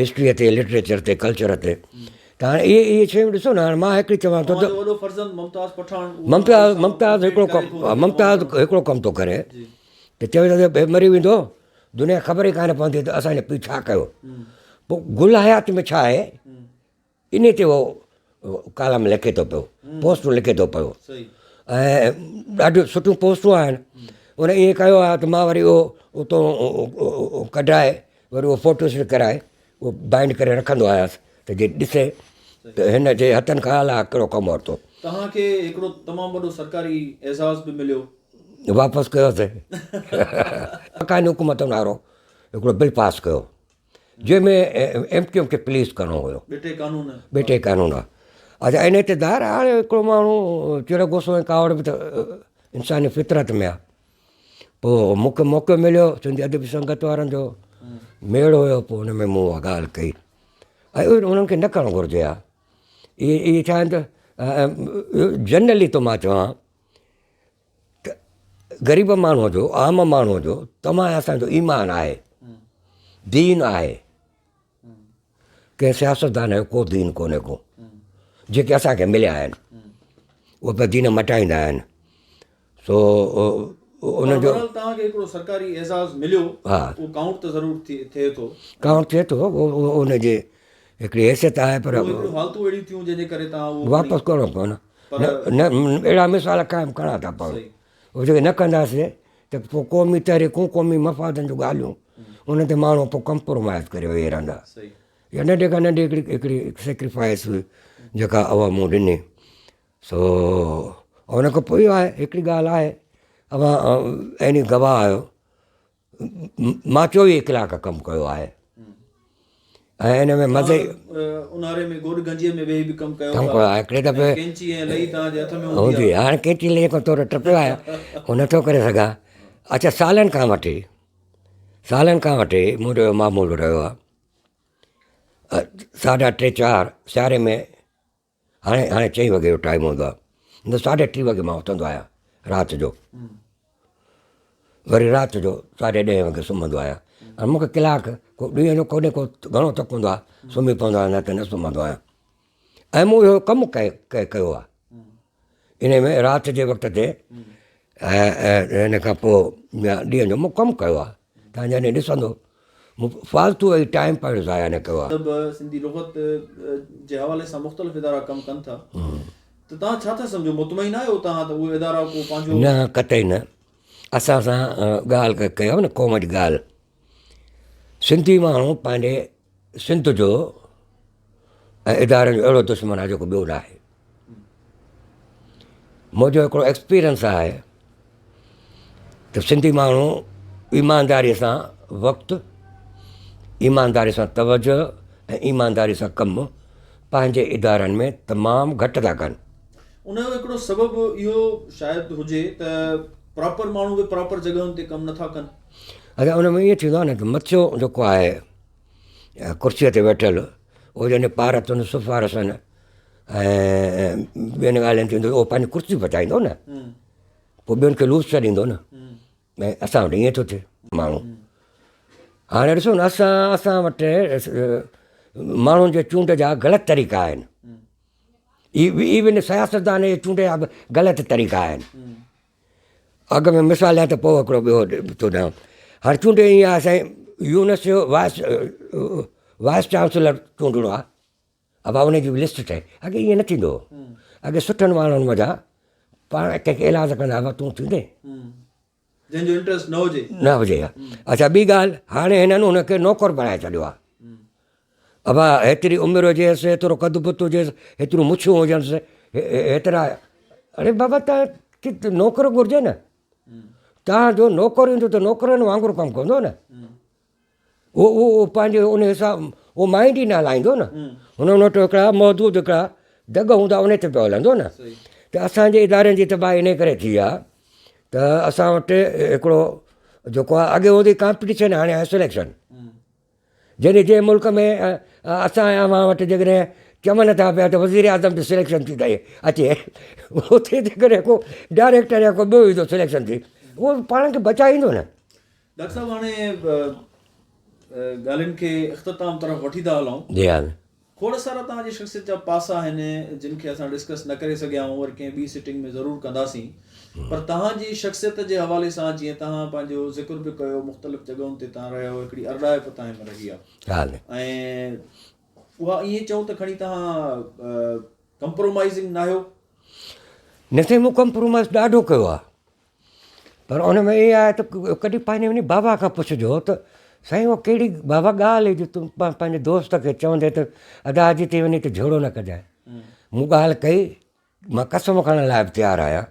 هسٽريء تي لٽريچر تي ڪلچر تي ته هاڻي اهي اهي شيون ڏسو نه هاڻي مان هڪڙي چوان ٿو ته ممتاز ممتاز هڪڙو ڪم ممتاز هڪڙو ڪم ٿو ڪري ته چوي ٿو ته مري ويندو دنيا خبر ئي ڪانه پوندي ته اسان جو پيء ڇا ڪيو پوء گل حيات ۾ ڇا آهي انهي تي هو ڪالم لکي ٿو پيو پوسٽون لکي ٿو پيو ۽ ڏاڍيون سٺيون پوسٽون آهن ان ائين ڪيو آهي ته مان وري اهو اتو ڪڍرائي وري اهو فوٽو اسٽيٽ ڪرائي اهو بائنڊ ڪري رکندو آيس ته جي ڏسي ته هن جي هٿن کان الاء ڪهڙو ڪم ورتو. توهان کي هڪڙو تمام وڏو سرڪاري اعزاز به مليو. واپس ڪيوسين. مڪاني حڪومتن وارو هڪڙو بل پاس ڪيو. جنهن ۾ ايم ڪيو ايم کي پليز ڪرڻو هيو. ٻٽي قانون. ٻٽي قانون. اڇا انهي تي ظاهر آهي هاڻي هڪڙو ماڻهو چڙ غصو ۽ ڪاوڙ به ته انساني فطرت ۾ آهي. پوء مون کي موقعو مليو سنڌي ادبي سنگت وارن جو ميڙ هيو پوء ان ۾ مون اها ڳالهه ڪئي ۽ انهن کي نه ڪرڻ گهرجي ها. اهي اهي ڇا آهن ته جنرلي ٿو مان چوان ته غريب ماڻهوء جو، عام ماڻهوء جو توهان ۽ اسان جو ايمان آهي، دين آهي. ڪنهن سياستدان جو ڪو دين ڪونهي ڪو، جيڪي اسان کي مليا آهن، اهي پيا دين مٽائيندا آهن. سو ان جو بهرحال توهان کي هڪڙو سرڪاري اعزاز مليو، اهو ڪائونٽ ته ضرور ٿئي ٿو. ڪائونٽ ٿئي ٿو، اهو ان جي هڪڙي حيثيت آهي پر پوء هڪڙيون حالتون اهڙيون ٿيون جنهن جي ڪري توهان اهو واپس ڪرڻو پيو نه. نه اهڙا مثال قائم ڪرڻا ٿا پون. اهي جيڪي نه ڪنداسين ته پوء قومي تحريڪون قومي مفادن جون ڳالهيون انهن تي ماڻهو پوء ڪمپرومائز ڪري ويهي رهندا. اها ننڍي کان ننڍي هڪڙي هڪڙي سيڪريفائس هئي جيڪا اها مون ڏني. سو ان کان پوء اهو آهي هڪڙي ڳالهه آهي اوهان عيني گواهه آهيو مان 24 ڪلاڪ ڪم ڪيو آهي ۽ ان ۾ مزي اونهاري ۾ گوڏ گنجيء ۾ ويهي به ڪم ڪيو ڪم ڪيو آهي هڪڙي دفعي ڪينچي ۽ لئي توهان جي هٿ ۾ هوندي آهي هاڻي ڪينچي لئي کان ٿورو ٽپيو آهيان هو نٿو ڪري سگهان اڇا سالن کان وٺي سالن کان وٺي منهنجو اهو معمول رهيو آهي ساڍا ٽي چار سياري ۾ هاڻي هاڻي چئين وڳي جو ٽائيم هوندو آهي نه ساڍي ٽي وڳي مان اٿندو آهيان رات جو وري رات جو ساڍي ڏهين وڳي سمهندو آهيان ۽ مونکي ڪلاڪ ڪو ڏينهن جو ڪونهي ڪو گهڻو ٿڪ هوندو آهي سمهي پوندو آهيان نه ته نه سمهندو آهيان ۽ مون اهو ڪم ڪيو آهي ان ۾ رات جي وقت تي ۽ ان کان پوء ڏينهن جو مون ڪم ڪيو آهي تان جڏهن ڏسندو مون فالتو ۽ ٽائيم پنهنجو ضايع نه ڪيو آهي. ادب، سنڌي لغت جي حوالي سان مختلف ادارا ڪم ڪن ٿا ته توهان ڇا ٿا سمجهو مطمئن آهيو توهان ته اهي ادارا ڪو پنهنجو. نه قطعي نه اسان سان ڳالهه ڪيو نه قوم جي ڳالهه سنڌي ماڻهو پنهنجي سنڌ جو ۽ ادارن جو اهڙو دشمن آهي جيڪو ٻيو نه آهي منهنجو هڪڙو ايڪسپيرينس آهي ته سنڌي ماڻهو ايمانداري سان وقت ايمانداري سان توجه ۽ ايمانداري سان ڪم پنهنجي ادارن ۾ تمام گهٽ ٿا ڪن. ان جو هڪڙو سبب اهو شايد هجي ته پراپر ماڻهو به پراپر جڳهن تي ڪم نٿا ڪن. اڇا ان ۾ ائين ٿيندو آهي نه ته مٿيون جيڪو آهي ڪرسيء تي ويٺل اهو جڏهن پارتن سفارشن ۽ ٻين ڳالهين تي ايندو اهو پنهنجي ڪرسي بچائيندو نه پوء ٻين کي لوس ڇڏيندو نه ۽ اسان وٽ ائين ٿو ٿئي ماڻهو هاڻي ڏسو نه اسان اسان وٽ ماڻهن جي چونڊ جا غلط طريقا آهن. ايون سياستدان اهي چونڊي جا به غلط طريقا آهن. اڳ ۾ مثال ڏيان ته پوء هڪڙو ٻيو ٿو ڏيان. هاڻي چونڊي ائين آهي سائين يونس جو وائس وائس چانسلر چونڊڻو آهي. ابا ان جي به لسٽ ٺهي. اڳي ائين نه ٿيندو هو. اڳي سٺن ماڻهن منجهان پاڻ ڪنهن کي ايلاز ڪندا هئا تون ٿيندين. جنهن جو انٽرسٽ نه هجي. نه هجي ها. اڇا ٻي ڳالهه هاڻي هنن ان کي نوڪر بڻائي ڇڏيو آهي. ابا هيتري عمر هجيس، هيترو قد بت هجيس، هيتريون مڇون هجنس، هيترا اڙي بابا تان کي نوڪر گهرجي نه. تان جو نوڪر ايندو ته نوڪرن وانگر ڪم ڪندو نه. اهو اهو پنهنجي ان حساب اهو مائنڊ ئي نه هلائيندو نه. هن وٽ هڪڙا محدود هڪڙا دڳ هوندا ان تي پيو هلندو نه. ته اسان جي ادارن جي تباهي انهي ڪري ٿي آهي ته اسان وٽ هڪڙو جيڪو آهي اڳي هوندي ڪامپٽيشن هاڻي آهي سليڪشن. جڏهن جنهن ملڪ ۾ اسان ۽ اوهان وٽ جيڪڏهن چون ٿا پيا ته وزير اعظم جي سليڪشن ٿي ٿئي اچي اتي جيڪڏهن ڪو ڊائريڪٽر يا ڪو ٻيو ايندو سليڪشن ٿي اهو پاڻ کي بچائيندو نه. ڊاڪٽر صاحب هاڻي ڳالهين کي اختتام طرف وٺي ٿا هلون. جي ها. کوڙ سارا توهان جي شخصيت جا پاسا آهن جن کي اسان ڊسڪس نه ڪري سگهيا آهيون وري ڪنهن ٻي سٽنگ ۾ ضرور ڪنداسين پر توهان جي شخصيت جي حوالي سان جيئن توهان پنهنجو ذڪر به ڪيو مختلف جڳهن تي توهان رهيا آهيو هڪڙي ارڏائپ توهان ۾ رهي آهي ۽ اها ائين چئون ته کڻي توهان ڪمپرومائزنگ ناهيو. نه سائين مون ڪمپرومائز ڏاڍو ڪيو آهي پر ان ۾ اها آهي ته ڪڏهن پنهنجي وڃي بابا کان پڇجو ته سائين اها ڪهڙي بابا ڳالهه هئي جو تون پنهنجي دوست کي چوندي ته ادا اڄ تي وڃي ته جهيڙو نه ڪجانء مون ڳالهه ڪئي مان قسم کڻڻ لاء به تيار آهيان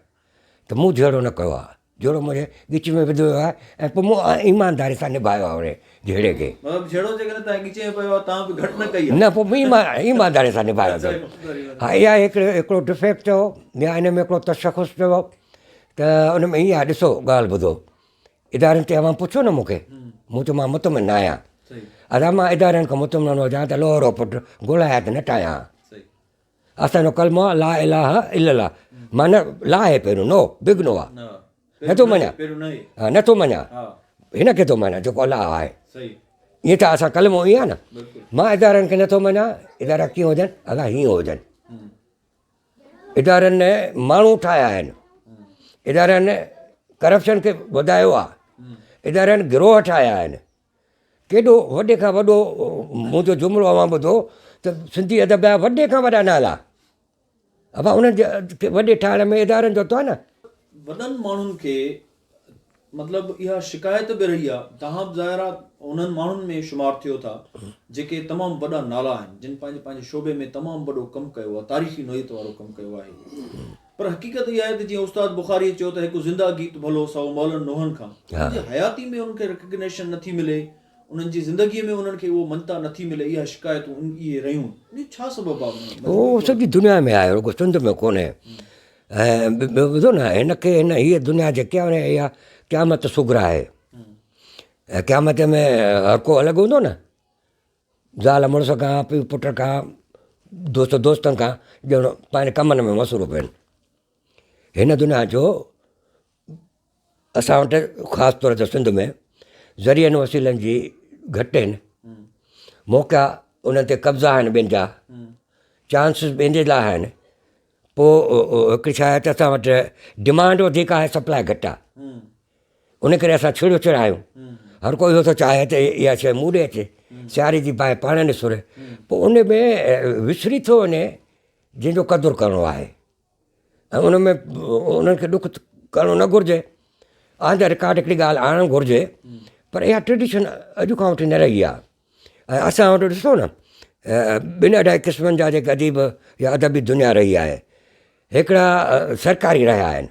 ته مون جهيڙو نه ڪيو آهي جهيڙو منهنجي ڳچي ۾ وڌو ويو آهي ۽ پوء مون ايمانداري سان نڀايو آهي ان جهيڙي کي. مطلب جهيڙو جيڪڏهن توهان ڳچي ۾ پيو آهي توهان به گهٽ نه ڪئي آهي. نه پوء مون ايمانداري سان نڀايو اٿم. ها اها هڪڙو هڪڙو ڊفيڪٽ چئو يا ان ۾ هڪڙو تشخص چئو ته ان ۾ ائين آهي ڏسو ڳالهه ٻڌو ادارن تي اوهان پڇو نه مون کي مون چيو مان مطمئن نه آهيان ادا مان ادارن کان مطمئن هجان ته لوهه رو پٽ گولايات نه ٺاهيان ها. اسان جو ڪلمو آهي لا اله الا الله معنی لا آهي پهريون نو بگ نو آهي نٿو مڃان ها نٿو مڃان هن کي ٿو مڃان جيڪو الله آهي ائين ته اسان ڪلمو ائين آهي نه مان ادارن کي نٿو مڃان ادارا ڪيئن هجن ادا هيئن هجن ادارن ماڻهو ٺاهيا آهن ادارن ڪرپشن کي وڌايو آهي ادارن گروهه ٺاهيا آهن ڪيڏو وڏي کان وڏو منهنجو جملو اوهان ٻڌو ته سنڌي ادب جا وڏي کان وڏا نالا ابا انهن جي وڏي ٺاهڻ ۾ ادارن جو ٿو نه. وڏن ماڻهن کي مطلب اها شڪايت به رهي آ توهان به ظاهر آ انهن ماڻهن ۾ شمار ٿيو ٿا جيڪي تمام وڏا نالا آهن جن پنهنجي پنهنجي شعبي ۾ تمام وڏو ڪم ڪيو آ تاريخي نوعيت وارو ڪم ڪيو آهي پر حقيقت اها آهي ته جيئن استاد بخاريء چيو ته هڪ زنده گيت ڀلو سو مئلن نوحن کان. انهن جي حياتي ۾ انهن کي ريڪگنيشن نه ٿي ملي، انهن جي زندگيء ۾ انهن کي اهو مڃتا نه ٿي ملي، اها شڪايتون اهي رهيون. ان جو ڇا سبب آهي؟ اهو سڄي دنيا ۾ آهي رڳو سنڌ ۾ ڪونهي. ۽ ٻيو ٻڌو نه هن کي هن هيء دنيا جيڪي آهي اها قيامت صغريٰ آهي ۽ قيامت ۾ هر ڪو الڳ هوندو نه. زال مڙس کان، پيء پٽ کان، دوست دوستن کان ڄڻ پنهنجي ڪمن ۾ مصروف آهن. هن دنيا جو اسان وٽ خاص طور تي سنڌ ۾ ذريعن وسيلن جي گهٽ آهن، موقعا انهن تي قبضا آهن ٻين جا، چانسز ٻين جي لاء آهن، پوء هڪ ڇا آهي ته اسان وٽ ڊمانڊ وڌيڪ آهي سپلاء گهٽ آهي. ان ڪري اسان ڇڙو ڇڙ آهيون. هر ڪو اهو ٿو چاهي ته اها شيء مون ڏي اچي، سياري جي باهه پاڻ ڏي سري. پوء ان ۾ وسري ٿو وڃي جنهن جو قدر ڪرڻو آهي ۽ ان ۾ انهن کي ڏک ڪرڻو نه گهرجي. آن the record هڪڙي ڳالهه آڻڻ گهرجي پر اها ٽريڊيشن اڄ کان وٺي نه رهي آهي ۽ اسان وٽ ڏسو نه ٻن اڍائي قسمن جا جيڪي اديب يا ادبي دنيا رهي آهي. هڪڙا سرڪاري رهيا آهن.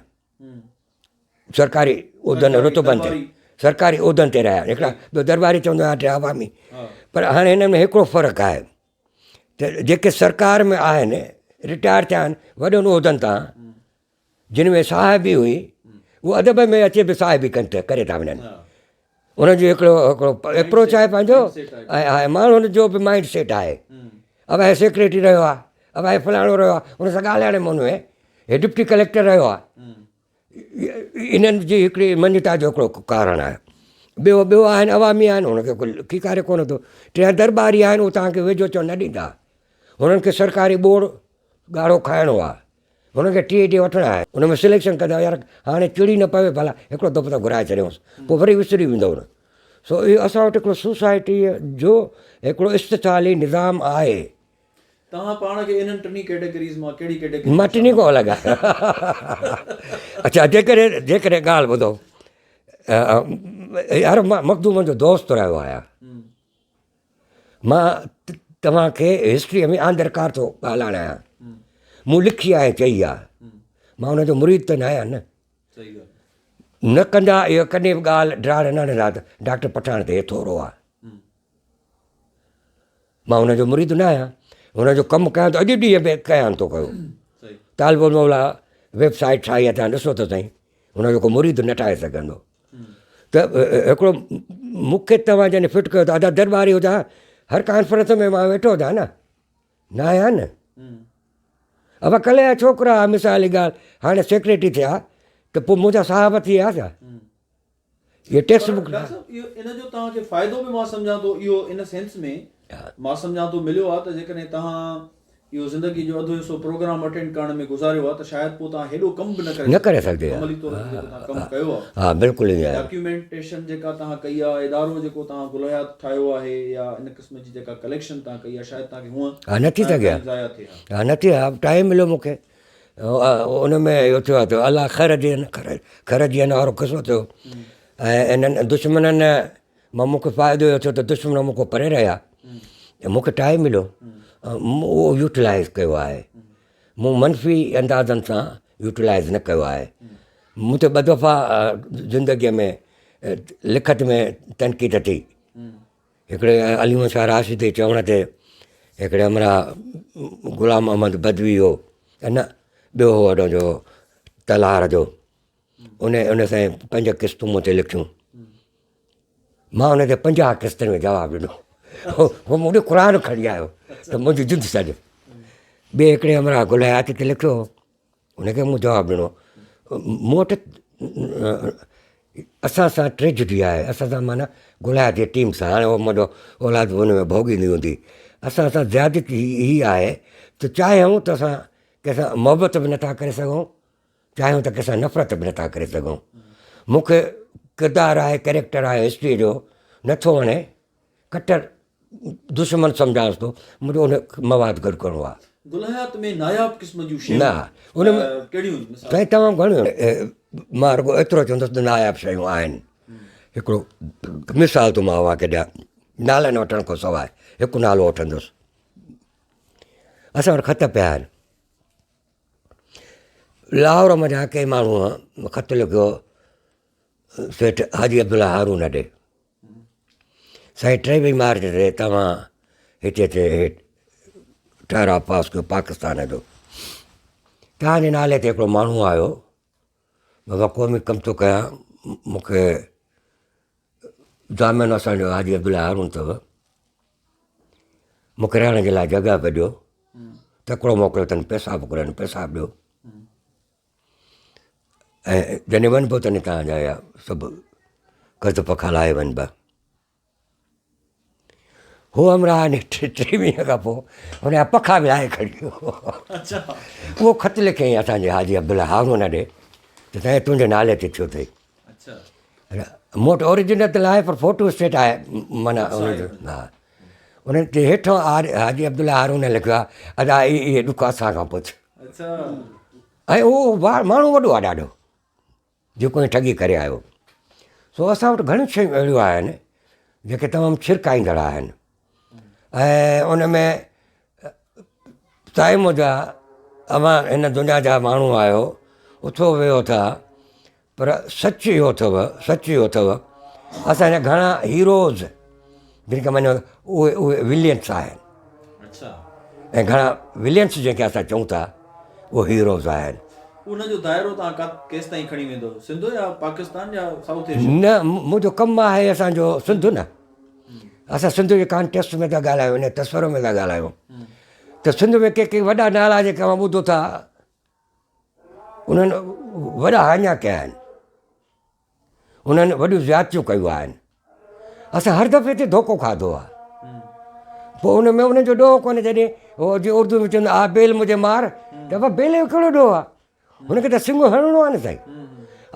سرڪاري عهدن رتبن تي سرڪاري عهدن تي رهيا هڪڙا ٻيو درٻاري چوندو آهيان ٽيان عوامي پر هاڻي هنن ۾ هڪڙو فرق آهي ته جيڪي سرڪار ۾ آهن رٽائر ٿيا آهن وڏن عهدن تان جن ۾ صاحبي هئي هو ادب ۾ اچي به صاحبي ڪن ٿا ڪري ٿا وڃن انهن جو هڪڙو هڪڙو اپروچ آهي پنهنجو ۽ ماڻهن جو به مائنڊ سيٽ آهي اب هي سيڪريٽري رهيو آهي اب هي فلاڻو رهيو آهي ان سان ڳالهائڻ ۾ هن ۾ هي ڊپٽي ڪليڪٽر رهيو آهي انهن جي هڪڙي مڃتا جو هڪڙو ڪارڻ آهي ٻيو ٻيو آهن عوامي آهن هن کي ڪو کيڪاري ڪونه ٿو ٽيان درٻاري آهن هو توهان کي ويجهو چوڻ نه ڏيندا هنن کي سرڪاري ٻوڙ ڳاڙهو کائڻو آهي. هن کي ٽي ڊي وٺڻا آهن. ان ۾ سليڪشن ڪندا يار هاڻي چڙي نه پوي ڀلا هڪڙو دفعو ته گهرائي ڇڏيونس پوء وري وسري ويندو نه. سو اهو اسان وٽ هڪڙو سوسائٽيء جو هڪڙو استحصالي نظام آهي. توهان پاڻ کي انهن ٽنهي ڪيٽيگريز مان ڪهڙي ڪيٽيگري مان ٽنهي کان الڳ آهيان. اڇا جيڪڏهن جيڪڏهن ڳالهه ٻڌو يار مان مخدومن جو دوست رهيو آهيان. مان توهان کي هسٽريء ۾ آندرڪار ٿو ڳالهائڻ آهيان. مون لکي آهي چئي آهي. مان ان جو مريد ته نه آهيان نه. نه ڪندا اهو ڪڏهن به ڳالهه ڊاڙ نه هڻندا ته ڊاڪٽر پٺاڻ تي ٿورو آهي. مان هن جو مريد نه آهيان. هن جو ڪم ڪيان ٿو اڄ ڏينهن به ڪيان ٿو ڪيو. طالب الموليٰ ويب سائيٽ ٺاهي آهي توهان ڏسو ته سائين هن جو ڪو مريد نه ٺاهي سگهندو. ته هڪڙو مون کي توهان جڏهن فٽ ڪيو ته ادا درٻاري هجان هر ڪانفرنس ۾ مان ويٺو هجان نه. نه آهيان نه. ابا ڪلهه جا ڇوڪرا مثال جي ڳالهه هاڻي سيڪريٽري ٿيا ته پوء منهنجا صاحب ٿي ويا ڇا؟ اهي ٽيڪسٽ بڪ ڊاڪٽر صاحب اهو ان جو توهان کي فائدو به مان سمجهان ٿو اهو ان سينس ۾ مان سمجهان ٿو مليو آهي ته جيڪڏهن توهان اهو زندگي جو اڌ حصو پروگرام اٽينڊ ڪرڻ ۾ گذاريو آهي ته شايد پوء توهان هيڏو ڪم به نه ڪري نه ڪري سگهجي ها عملي طور تي جيڪو توهان ڪم ڪيو آهي ها بلڪل ائين آهي ڊاڪيومينٽيشن جيڪا توهان ڪئي آهي ادارو جيڪو توهان گل حيات ٺاهيو آهي يا ان قسم جي جيڪا ڪليڪشن توهان ڪئي آهي شايد توهان کي هونء ها نه ٿي سگهي ٽائيم ضايع ٿئي ها. ها نه ٿئي ها ٽائيم مليو مون کي ان ۾ اهو ٿيو آهي ته الله خير جي خير جي وارو قصو ٿيو ۽ انهن دشمنن مان مون کي فائدو اهو ٿيو ته دشمن مون کان پري رهيا ۽ مون کي ٽائيم مليو مون اهو يوٽيلائز ڪيو آهي مون منفي اندازن سان يوٽيلائز نه ڪيو آهي مون تي ٻه دفعا زندگيء ۾ لکت ۾ تنقيد ٿي هڪڙي علي محمد شاهه راشدي جي چوڻ تي هڪڙي همراهه غلام محمد بدوي هو نه ٻيو هو هن جو تلهار جو ان ان سائين پنج قسطون مون تي لکيون مان ان تي 50 قسطن ۾ جواب ڏنو هو مون ڏي قرآن کڻي آيو ته منهنجي جند ڇڏ ٻئي هڪڙي همراهه گل حيات تي لکيو هن کي مون جواب ڏنو، مون وٽ اسان سان ٽريجڊي آهي، اسان سان معنيٰ گلاب جي ٽيم سان، هاڻي هو منهنجو اولاد به ان ۾ ڀوڳيندي هوندي، اسان سان زيادتي هي آهي ته چاهيون ته اسان ڪنهن سان محبت به نٿا ڪري سگهون، چاهيون ته ڪنهن سان نفرت به نٿا ڪري سگهون. مون کي ڪردار آهي، ڪريڪٽر آهي هسٽريء جو نٿو وڻي، ڪٽر دشمن سمجهانس ٿو، منهنجو ان مواد گڏ ڪرڻو آهي. گل حيات ۾ ناياب قسم جون شيون نه ان ۾ ڪهڙيون آهن مثال؟ سائين تمام گهڻيون مان رڳو ايترو چوندس ته ناياب شيون آهن. هڪڙو مثال ٿو مان اوهان کي ڏيان، نالن وٺڻ کان سواء هڪ نالو وٺندس. اسان وٽ خط پيا آهن. لاهور منجهان ڪنهن ماڻهوء خط لکيو سيٺ حاجي عبدالله هارون ڏي. سائين ٽيويهه مارچ تي توهان هتي اچي ٺهراء پاس ڪيو پاڪستان جو توهان جي نالي تي هڪڙو ماڻهو آيو بابا قومي ڪم ٿو ڪيان مونکي ضامن اسانجو حاجي عبدالله هارون اٿو مونکي رهڻ جي لاء جڳهه به ڏيو تڪڙو موڪليو اٿن پئسا به گهرن پئسا به ڏيو ۽ جڏهن وڃبو تڏهن توهان جا اها سڀ قرض پکا لاهي وڃبا. هو همراهه نيٺ ٽي مهيني کان پوء هن جا پکا به لاهي کڻي ويو. اهو خط لکيائين اسان جي حاجي عبدالله هارون ڏي ته سائين تنهنجي نالي تي ٿيو اٿئي. مون وٽ اوريجنل ته ناهي پر فوٽو اسٽيٽ آهي معنيٰ ان جو ها ان تي هيٺان حاجي عبدالله هارون لکيو آهي ادا اهي ڏک اسان کان پڇ. ۽ اهو ماڻهو وڏو آهي ڏاڍو جيڪو ائين ٺڳي ڪري آيو. سو اسان وٽ گهڻيون شيون اهڙيون آهن جيڪي تمام ڇرڪائيندڙ آهن ۽ ان ۾ سائين منهنجا اوهان هن دنيا جا ماڻهو آهيو اٿو ويهو ٿا پر سچ اهو اٿو سچ اهو اٿو اسان جا گهڻا هيروز جن کي مڃو اهي اهي ولينس آهن ۽ گهڻا ولينس جنهن کي اسان چئون ٿا اهي هيروز آهن. ان جو دائرو توهان ڪيستائين کڻي ويندو سنڌ يا پاڪستان يا سائوٿ ايشيا؟ نه منهنجو ڪم آهي اسان جو سنڌ نه اسان سنڌ جي ڪانٽيڪسٽ ۾ ٿا ڳالهايون ان تصور ۾ ٿا ڳالهايون ته سنڌ ۾ ڪي ڪي وڏا نالا جيڪي اوهان ٻڌو ٿا انهن وڏا هاڃا ڪيا آهن انهن وڏيون زيادتيون ڪيون آهن اسان هر دفعي تي ڌوڪو کاڌو آهي. پوء ان ۾ انهن جو ڏوهه ڪونهي جڏهن هو جي اردو ۾ چوندو آ بيل مجهي مار ته بابا بيل جو ڪهڙو ڏوهه آ هن کي ته سنگهه هڻڻو آ نه سائين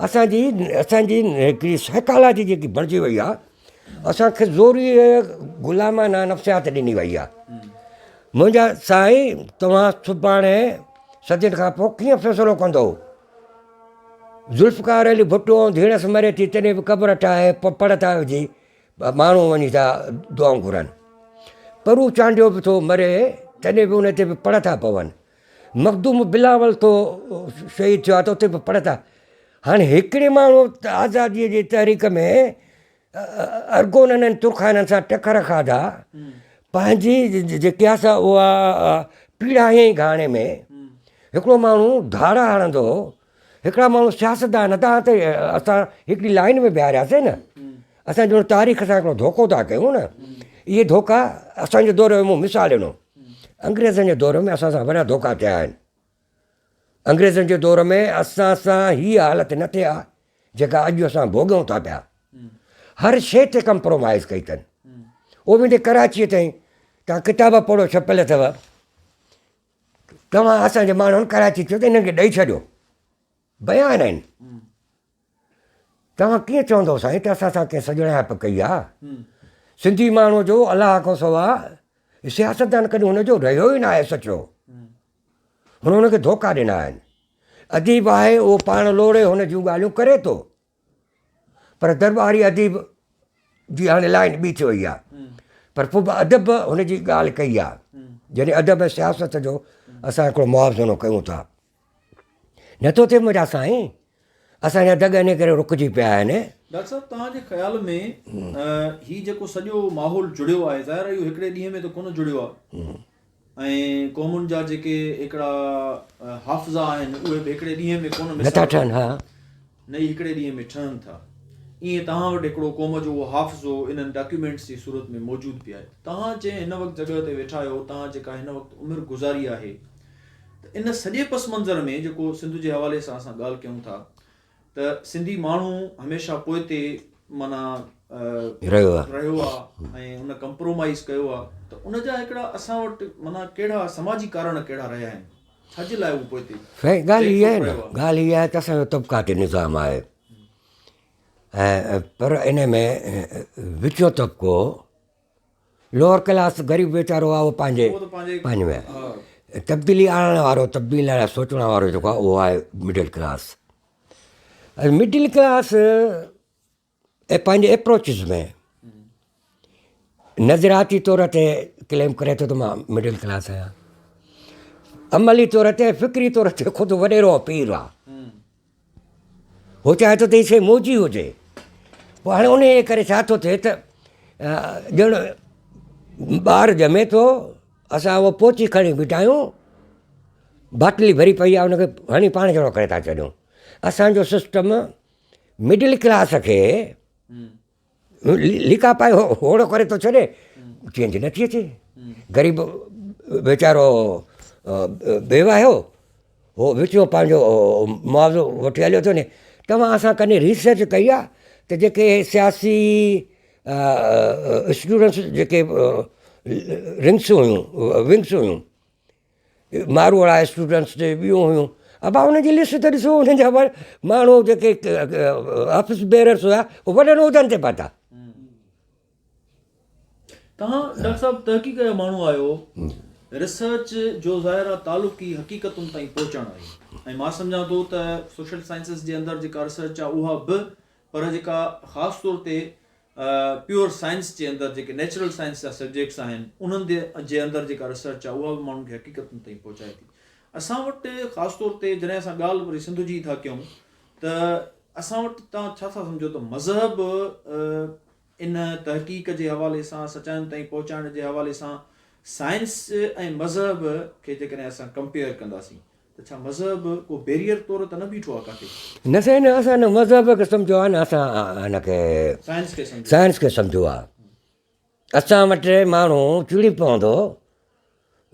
اسانجي اسانجي هڪڙي سائيڪالاجي جيڪي بڻجي وئي آ اسانکي زوري غلامانه نفسيات ڏني وئي آ منهنجا سائين توهان سڀاڻي صدين کان پوء ڪيئن فيصلو ڪندو ذوالفقار علي ڀٽو ۽ ڌيڻس مري ٿي تڏهن به قبر ٺاهي پڙ ٿا وجهي ماڻهو وڃي ٿا دعائون گهرن. پرو چانڊيو به ٿو مري تڏهن به ان تي به پڙ ٿا پون. مخدوم بلاول ٿو شهيد ٿيو آهي ته اتي به پڙ ٿا. هاڻي هڪڙي ماڻهو آزاديء جي تحريڪ ۾ ارغونن ۽ ترخانن سان ٽڪر کاڌا، پنهنجي جيڪي آهي سا اها پيڙا هنئي گهاڻي ۾. هڪڙو ماڻهو ڌاڙا هڻندو هو، هڪڙا ماڻهو سياستدان تان ته اسان هڪڙي لائين ۾ بيهارياسين نه اسان ڄڻ تاريخ سان هڪڙو ڌوڪو ٿا ڪيون نه اهي ڌوڪا اسانجي دور ۾ مون مثال ڏنو انگريزن جي دور ۾ اسان سان وڏا ڌوڪا ٿيا آهن انگريزن جي دور ۾ اسان سان هي حالت نه ٿي آ جيڪا اڄ اسان ڀوڳيون ٿا پيا هر شيء تي ڪمپرومائز ڪئي اٿن اهو ويندي ڪراچيء تائين تان ڪتاب پڙهو ڇپيل اٿو توهان اسان جي ماڻهن ڪراچي چيو ته انهن کي ڏئي ڇڏيو بيان آهن توهان ڪيئن چوندو سائين ته اسان سان ڪنهن سڄڻائپ ڪئي آ سنڌي ماڻهو جو الله کان سوا سياستدان ڪڏهن هن جو رهيو ئي نه آهي سچو هن هن کي ڌوڪا ڏنا آهن اديب آهي اهو پاڻ لوڙي هن جون ڳالهيون ڪري ٿو پر درٻاري اديب جي هاڻي لائن ٻي ٿي وئي آهي پر پوء به ادب هن جي ڳالهه ڪئي آهي جڏهن ادب ۽ سياست جو اسان هڪڙو موازنو ڪيون ٿا نٿو ٿئي منهنجا سائين اسان جا دڳ ان ڪري رڪجي پيا آهن. ڊاڪٽر صاحب توهان جي خيال ۾ هي جيڪو سڄو ماحول جڙيو آهي ظاهر آهي اهو هڪڙي ڏينهن ۾ ته ڪونه جڙيو آهي ۽ قومن جا جيڪي هڪڙا حافظا آهن اهي به هڪڙي ڏينهن ۾ ڪونه نٿا ٺهن ها. نه ئي هڪڙي ڏينهن ۾ ٺهن ٿا. ائين توهان وٽ هڪڙو قوم جو اهو حافظو انهن ڊاڪيومينٽس جي صورت ۾ موجود به آهي. توهان جنهن هن وقت جڳهه تي ويٺا آهيو، توهان جيڪا هن وقت عمر گذاري آهي ته ان سڄي پس منظر ۾ جيڪو سنڌ جي حوالي سان اسان ڳالهه ڪيون ٿا ته سنڌي ماڻهو هميشه پوئتي معنيٰ رهيو آ رهيو آ ۽ ان ڪمپرومائيز ڪيو آ ته ان جا هڪڙا اسان وٽ معنيٰ ڪهڙا سماجي ڪارڻ ڪهڙا رهيا آهن ڇا جي لاء هو پوئتي سائين ڳالهه اها آهي نه ڳالهه اها آهي ته اسان جو طبقاتي نظام آهي ۽ پر ان ۾ وچون طبقو لوئر ڪلاس غريب ويچارو آهي اهو پنهنجي پنهنجي ۾ آهي تبديلي آڻڻ وارو تبديلي لاء سوچڻ وارو جيڪو آهي اهو آهي مڊل ڪلاس ۽ مڊل ڪلاس ۽ پنهنجي اپروچز ۾ نظرياتي طور تي ڪليم ڪري ٿو ته مان مڊل ڪلاس آهيان عملي طور تي فڪري طور تي خود وڏيرو پير آهي هو چاهي ٿو ته هي شيء منهنجي هجي. پوء هاڻي انهيء جي ڪري ڇا ٿو ٿئي ته ڄڻ ٻار ڄمي ٿو، اسان اهو پوچي کڻي بيٺا آهيون، باٽلي ڀري پئي آهي ان کي هڻي پاڻ جهڙو ڪري ٿا ڇڏيون. اسان جو سسٽم مڊل ڪلاس کي ليڪا پائي هوڙو ڪري ٿو ڇڏي، چينج نٿي اچي. غريب ويچارو بيواهيو هو وچون پنهنجو معاوضو وٺي هليو ٿو وڃي. توهان اسان ڪڏهن ريسرچ ڪئي آهي ته جيڪي سياسي اسٽوڊنٽس جيڪي رنگس هيون ونگس هيون ماروئڙا اسٽوڊنٽس جي ٻيون هيون ابا انهن جي لسٽ ته ڏسو انهن جا ماڻهو جيڪي آفيس بيررس هيا اهي وڏن عهدن تي پهتا. توهان ڊاڪٽر صاحب تحقيق جا ماڻهو آهيو ريسرچ جو ظاهر آهي تعلق ئي حقيقتن تائين پهچڻ آهي ۽ مان سمجهان ٿو ته سوشل سائنسز جي اندر جيڪا ريسرچ آهي اها به پر جيڪا خاص طور تي پيور سائنس جي اندر جيڪي نيچرل سائنس جا سبجيڪٽس آهن انهن جي اندر جيڪا ريسرچ آهي اها به ماڻهن کي حقيقتن تائين پهچائي ٿي. اسان وٽ خاص طور تي جڏهن اسان ڳالهه وري سنڌ جي ٿا ڪيون ته اسان وٽ توهان ڇا ٿا سمجهو ته مذهب ان تحقيق جي حوالي سان سچاين تائين پهچائڻ جي حوالي سان سائنس ۽ مذهب کي جيڪڏهن اسان ڪمپيئر ڪنداسين ته ڇا مذهب ڪو بيريئر طور ته نه بيٺو آهي ڪاٿي؟ نه سائين نه اسان نه مذهب کي سمجهيو آهي نه اسان ان کي سائنس کي سمجهيو سائنس کي سمجهيو آهي. اسان وٽ ماڻهو چڙي پوندو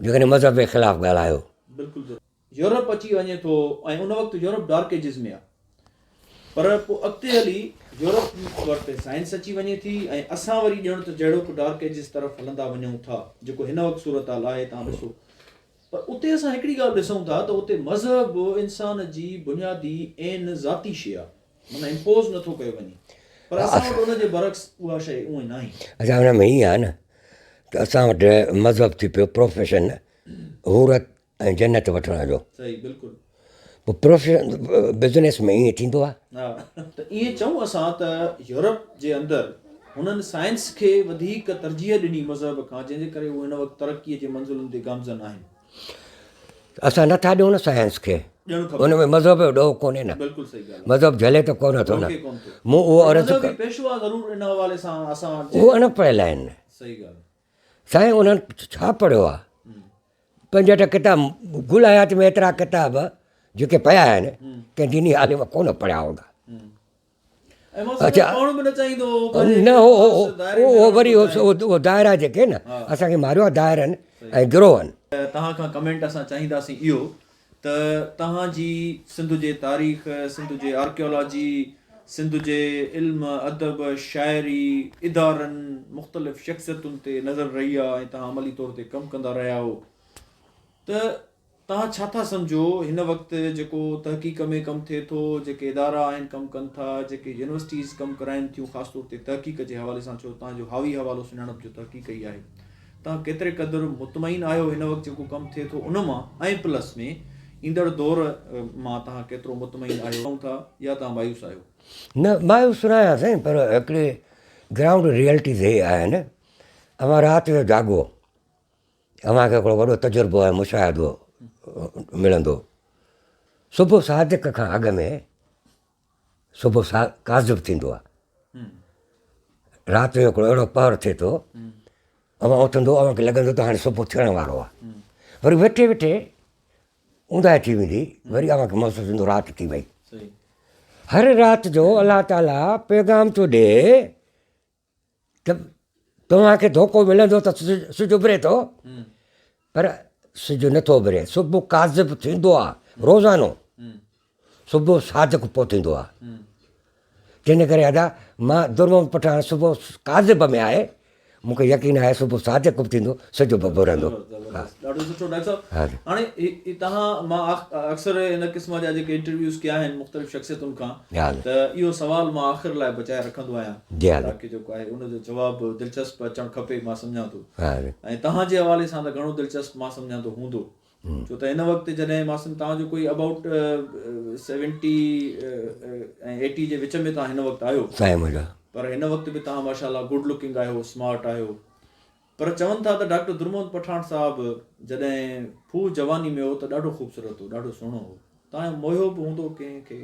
جيڪڏهن مذهب جي خلاف ڳالهايو. بلڪل درست. يورپ اچي وڃي ٿو ۽ ان وقت يورپ ڊارڪ ايجز ۾ آهي. پر پوء اڳتي هلي يورپ وٽ سائنس اچي وڃي ٿي ۽ اسان وري ڄڻ ته جهڙوڪ ڊارڪ ايجز طرف هلندا وڃون ٿا جيڪو هن وقت صورتحال آهي توهان ڏسو پر اتي اسان هڪڙي ڳالهه ڏسون ٿا ته اتي مذهب انسان جي بنيادي عين ذاتي شيء آهي معنيٰ امپوز نه ٿو ڪيو وڃي پر اسان وٽ ان جي برعڪس اها شيء اونئن ناهي. اڇا ان ۾ ائين آهي نه ته اسان وٽ مذهب ٿي پيو پروفيشن حورت ۽ جنت وٺڻ جو. صحيح بلڪل. پوء پروفيشن بزنس ۾ ائين ٿيندو آهي. ها ته ائين چئون اسان ته يورپ جي اندر هنن سائنس کي وڌيڪ ترجيح ڏني مذهب کان جنهن جي ڪري هو هن وقت ترقي جي منزلن تي گامزن آهن. اسان نٿا ڏيون نه سائنس کي. ڏيڻ کپي. ان ۾ مذهب جو ڏوهه ڪونهي نه. بلڪل صحيح ڳالهه آهي. مذهب جهلي ته ڪونه ٿو نه. روڪي ڪونه ٿو. مون اهو پر عرض مذهبي پيشوا ضرور ان حوالي سان اسان جي. هو اڻ پڙهيل آهن. صحيح ڳالهه. سائين انهن ڇا پڙهيو آهي؟ 65 ڪتاب گل حيات ۾ ايترا ڪتاب جيڪي پيا آهن ڪنهن ديني عالم ڪونه پڙهيا هوندا. اڇا نه هو وري اهو دائرا جيڪي نه اسان کي ماريو آهي دائرن ۽ گروهن. توهان کان ڪمينٽ اسان چاهينداسين اهو ته توهان جي سنڌ جي تاريخ، سنڌ جي آرڪيالاجي، سنڌ جي علم، ادب، شاعري، ادارن، مختلف شخصيتن تي نظر رهي آ ۽ توهان عملي طور تي ڪم ڪندا رهيا آهو ته توهان ڇا ٿا سمجهو هن وقت جيڪو تحقيق ۾ ڪم ٿئي ٿو، جيڪي ادارا آهن ڪم ڪن ٿا، جيڪي يونيورسٽيز ڪم ڪرائين ٿيون خاص طور تي تحقيق جي حوالي سان ڇو توهان جو حاوي حوالو سڃاڻپ جو تحقيق ئي آهي. توهان ڪيتري قدر مطمئن آهيو هن وقت جيڪو ڪم ٿئي ٿو ان مان ۽ پلس ۾ ايندڙ دور مان توهان ڪيترو مطمئن آهيو ٿا يا توهان مايوس آهيو؟ نه مايوس نه آهيان سائين پر هڪڙي گرائونڊ ريئلٽيز هي آهن اوهان رات جو جاڳو اوهان کي هڪڙو وڏو تجربو ۽ مشاهدو ملندو صبح صادق کان اڳ ۾ صبح سا ڪاذب ٿيندو آهي. رات جو هڪڙو اهڙو پهر ٿئي ٿو اوهان اٿندو اوهان کي لڳندو ته هاڻي صبح ٿيڻ وارو آهي وري ويٺي ويٺي اونداهي ٿي ويندي وري اوهان کي محسوس ٿيندو رات ٿي وئي. هر رات جو الله تعاليٰ پيغام ٿو ڏي ته توهان کي ڌوڪو ملندو ته سج اڀري ٿو پر سج نٿو اڀري صبح ڪاذب ٿيندو آ روزانو صبح صادق پوء ٿيندو آ تنهن ڪري ادا مان درمحمد پٺاڻ صبح ڪاذب ۾ آهي مون کي يقين آهي صبح صادق به ٿيندو سج به اڀرندو. ڏاڍو سٺو ڊاڪٽر صاحب هاڻي هي توهان مان اڪثر ان قسم جا جيڪي انٽرويوز ڪيا آهن مختلف شخصيتن کان ته اهو سوال مان آخر لاء بچائي رکندو آهيان تاڪه جيڪو آهي ان جو جواب دلچسپ اچڻ کپي مان سمجهان ٿو ۽ توهان جي حوالي سان ته گهڻو دلچسپ مان سمجهان ٿو هوندو ڇو ته هن وقت جڏهن ماسم توهان جو ڪوئي ابائوٽ سيونٽي ۽ ايٽي جي وچ ۾ توهان هن وقت آهيو پر هن وقت به توهان ماشاء الله گڊ لڪنگ آهيو سمارٽ آهيو پر چون ٿا ته ڊاڪٽر درمحمد پٺاڻ صاحب جڏهن ڦوهه جواني ۾ هو ته ڏاڍو خوبصورت هو، ڏاڍو سهڻو هو. توهان موهيو به هوندو ڪنهن کي،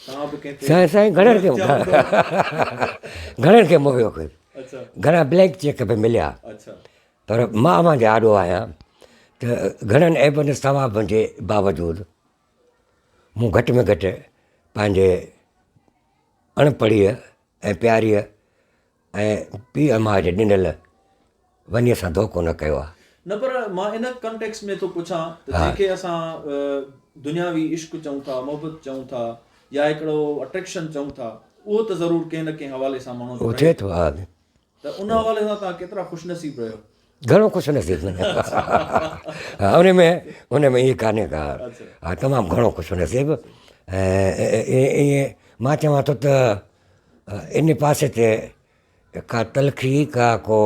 توهان به ڪنهن تي سائين سائين گهڻن کي گهڻن کي موهيو کي گهڻا بلينڪ چيڪ به مليا پر مان اوهان جي آڏو آهيان ته گهڻن عيبن ثوابن جي باوجود مون گهٽ ۾ گهٽ پنهنجي اڻ پڙهيء ۽ پياريء ۽ پيء امان جي ڏنل ونيء سان ڌوڪو نه ڪيو آهي. نه پر مان ان ڪانٽيڪسٽ ۾ ٿو پڇان ته جنهن کي اسان دنياوي عشق چئون ٿا، محبت چئون ٿا يا هڪڙو اٽريڪشن چئون ٿا اهو ته ضرور ڪنهن نه ڪنهن حوالي سان ماڻهو جو اهو رهي ٿئي ٿو. ٿو ها. ته ان حوالي سان توهان ڪيترا خوش نصيب رهيو؟ گهڻو خوش نصيب ها ان ۾ ان ۾ ائين ڪانهي ڪا ها تمام گهڻو خوش نصيب ۽ ائين مان چوان ٿو ته ان پاسي تي ڪا تلخي ڪا ڪو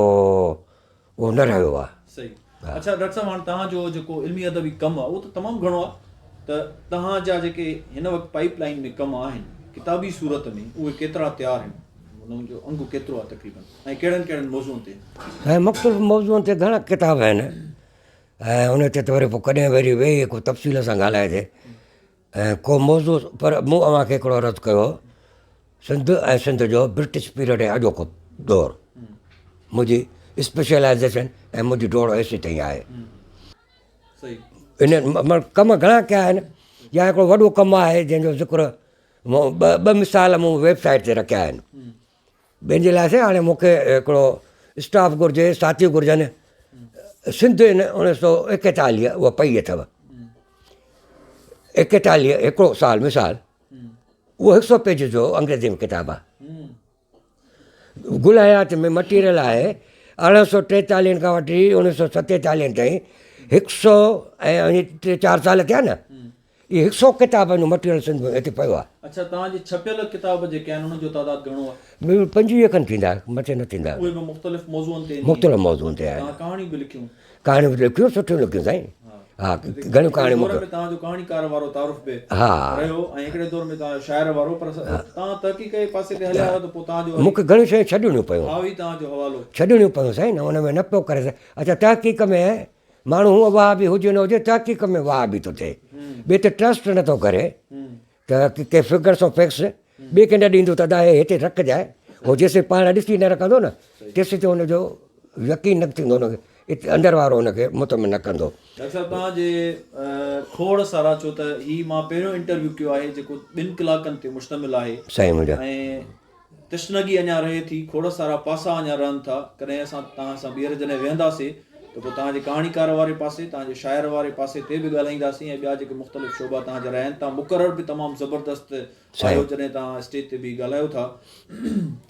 اهو نه رهيو آهي. صحيح اڇا ڊاڪٽر صاحب هاڻ توهان جو جيڪو علمي ادبي ڪم آهي اهو ته تمام گهڻو آهي ته توهان جا جيڪي هن وقت پائيپ لائين ۾ ڪم آهن ڪتابي صورت ۾ اهي ڪيترا تيار آهن انهن جو انگ ڪيترو آهي تقريبن ۽ ڪهڙن ڪهڙن موضوعن تي؟ ۽ مختلف موضوعن تي گهڻا ڪتاب آهن ۽ ان تي ته وري پوء ڪڏهن وري ويهي ڪو تفصيل سان ڳالهائجي ۽ ڪو موضوع پر مون اوهان کي هڪڙو عرض ڪيو سنڌ ۽ سنڌ جو برٽش پيريڊ ۽ اڄوڪو دور منهنجي اسپيشلائزيشن ۽ منهنجي ڊوڙ ايسي تائين آهي ان ڪم گهڻا ڪيا آهن يا هڪڙو وڏو ڪم آهي جنهن جو ذڪر ٻه مثال مون ويب سائيٽ تي رکيا آهن ٻين جي لاء سائين هاڻي مون کي هڪڙو اسٽاف گهرجي ساٿي گهرجن سنڌ ان اڻويهه سو ايڪيتاليهه اها پئي اٿو ايڪيتاليهه هڪڙو سال مثال اهو هڪ سو پيج جو انگريزي ۾ ڪتاب آهي. گل حيات ۾ مٽيريل آهي 1843 کان وٺي 1947 تائين هڪ سو ۽ ٽي چار سال ٿيا نه اهي هڪ سو ڪتابن جو مٽيريل سنڌ ۾ هتي پيو آهي. اڇا توهان جي ڇپيل ڪتاب جيڪي آهن انهن جو تعداد گهڻو آهي؟ 25 کن ٿيندا مٿي نه ٿيندا. اهي به مختلف موضوعن تي؟ مختلف موضوعن تي آهن. توهان ڪهاڻيون به لکيون؟ ڪهاڻيون به لکيون سٺيون لکيون سائين. ها گهڻيون ڪهاڻيون مون کي. توهان جو ڪهاڻيڪار وارو تعارف به رهيو ۽ هڪڙي دور ۾ توهان جو شاعر وارو پر توهان تحقيق جي پاسي تي هليا آهيو ته پوء توهان جو مون کي گهڻيون شيون ڇڏڻيون پيون. ها هئي توهان جو حوالو. ڇڏڻيون پيون سائين نه ان ۾ نه پيو ڪري سگهان. اڇا تحقيق ۾ ماڻهو هونء وهابي هجي نه هجي تحقيق ۾ وهابي ٿو ٿئي. ٻئي تي ٽرسٽ نه ٿو ڪري ته ڪي فگرس ۽ فيڪس ٻئي کي نه ڏيندو ته ادا هي هتي رکجانء. هو جيسين پاڻ ڏسي نه رکندو نه تيسين تائين هن جو يقين نه ٿيندو هن کي. اندر وارو ان کي مطمئن نه ڪندو. ڊاڪٽر صاحب توهان جي کوڙ سارا ڇو ته هي مان پهريون انٽرويو ڪيو آهي جيڪو ٻن ڪلاڪن تي مشتمل آهي. سائين منهنجا. ۽ تشنگي اڃا رهي ٿي کوڙ سارا پاسا اڃا رهن ٿا ڪڏهن اسان توهان سان ٻيهر جڏهن ويهنداسي ته پوء توهان جي ڪهاڻيڪار واري پاسي توهان جي شاعر واري پاسي تي به ڳالهائينداسين ۽ ٻيا جيڪي مختلف شعبا توهان جا رهيا آهن توهان مقرر به تمام زبردست آهيو جڏهن توهان اسٽيج تي بيهي ڳالهايو ٿا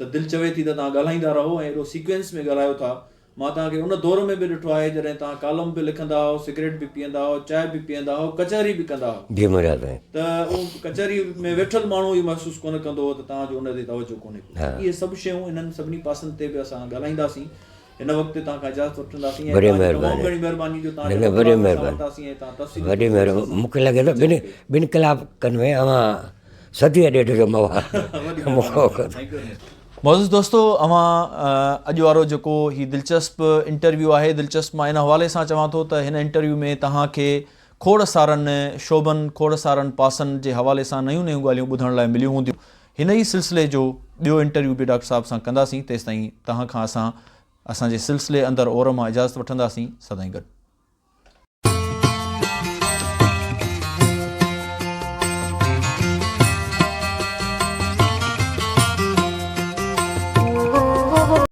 ته دل چوي ٿي ته توهان ڳالهائيندا رهو ۽ ايڏو سيڪوينس ۾ ڳالهايو ٿا مان توهان کي ان دور ۾ به ڏٺو آهي جڏهن توهان ڪالم به لکندا هئو، سگريٽ به پيئندا هئو، چانهه به پيئندا هئو، ڪچهري به ڪندا هئو. جي مراد سائين. ته اهو ڪچهري ۾ ويٺل ماڻهو اهو محسوس ڪونه ڪندو هو ته توهان جو ان تي توجهه ڪونهي ڪو. اهي سڀ شيون انهن سڀني پاسن تي به اسان ڳالهائينداسين. هن وقت توهان کان اجازت وٺنداسين ۽ وڏي توهان جي تمام مهرباني. گهڻي مهرباني جو توهان نه جا نه وقت وڏي اسان مهرباني. ورتاسين ۽ توهان تفصيلي وڏي طور تي مهرباني. اسان سان مون کي لڳي ٿو ڪچهري ڪئي. ٻن ڪلاڪن ۾ اوهان صديء ڏيڍ جو مواد وڏي مون کان مهرباني. Thank you very much. معزز دوستو اوهان اڄ وارو جيڪو هي دلچسپ انٽرويو آهي دلچسپ مان ان حوالي سان چوان ٿو ته هن انٽرويو ۾ توهان کي کوڙ سارن شعبن کوڙ سارن پاسن جي حوالي سان نيون نيون ڳالهيون ٻڌڻ لاء مليون هونديون هن ئي سلسلي جو ٻيو انٽرويو به ڊاڪٽر صاحب سان ڪنداسين تيستائين توهان کان اسان اسان جي سلسلي اندر اور مان اجازت وٺنداسين سدائين گڏ.